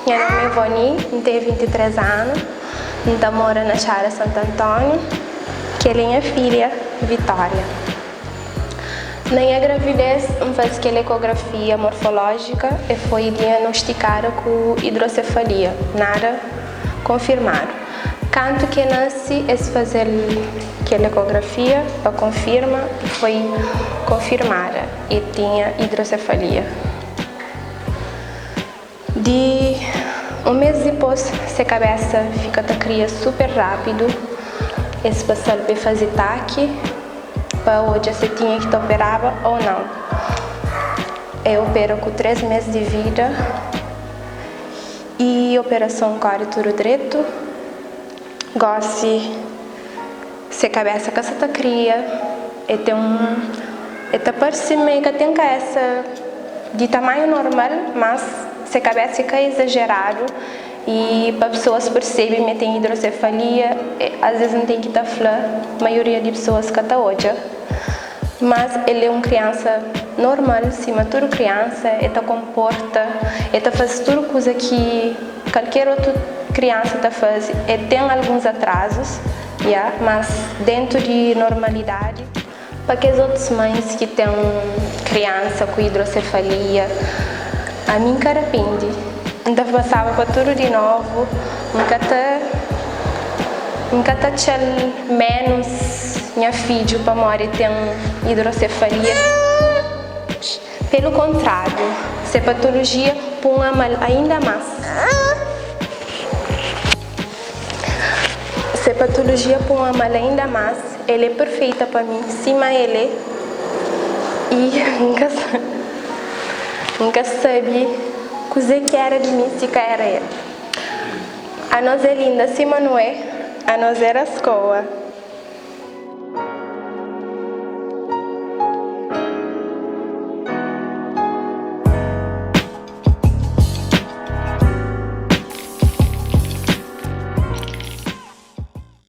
Nha nomi é Voni, N ten 23 anu, N ta mora na Txada Santu Antóniu. Kel é nha filha, Vitória. Na nha gravidez, N faze kel ekografia morfolójika e foi diagnostikada ku idrosefalia, nada konfirmadu. Kantu ki e nase, es faze-l kel ekografia pa konfirma i foi konfirmada, e tinha idrosefalia. Di un mês dipôs, se kabésa fika ta kria super rápidu. Es pasa-l pa e faze taki pa odja se tinha ki ta operaba ô nau. E opera ku 3 mês di vida i operason kóre tudu dretu. Gósi, se kabésa ka sa ta kria, e ten un, e ta parse ma e ka ten kabésa di tamanhu normal, mas se kabésa e ka izajeradu i pa pesoas persebe ma e ten idrosefalia, asves N ten ki ta fla, maioria di pesoas ka ta odja. Mas el é un kriansa normal, sima tudu kriansa, e ta konporta, e ta faze tudu kuza ki kalker otu kriansa ta faze. E ten alguns atrazus, ya, mas dentu di normalidadi. Pa kes otus mães ki ten kriansa ku idrosefalia, ami N ka rapende. N ta pasaba pa tudu di novu, N ka ta N ka ta txa-l ménus nha fidju pamodi ten idrosefalia. Pelu kontráriu, se patolojia pô-m ama-l ainda más. Se patolojia pô-m ama-l ainda más. El é perfeita pa mi, sima el é. I N ka N ka sabe kuzê ki éra di mi si ka éra el. Anos é linda sima nu é, anos é raskoa.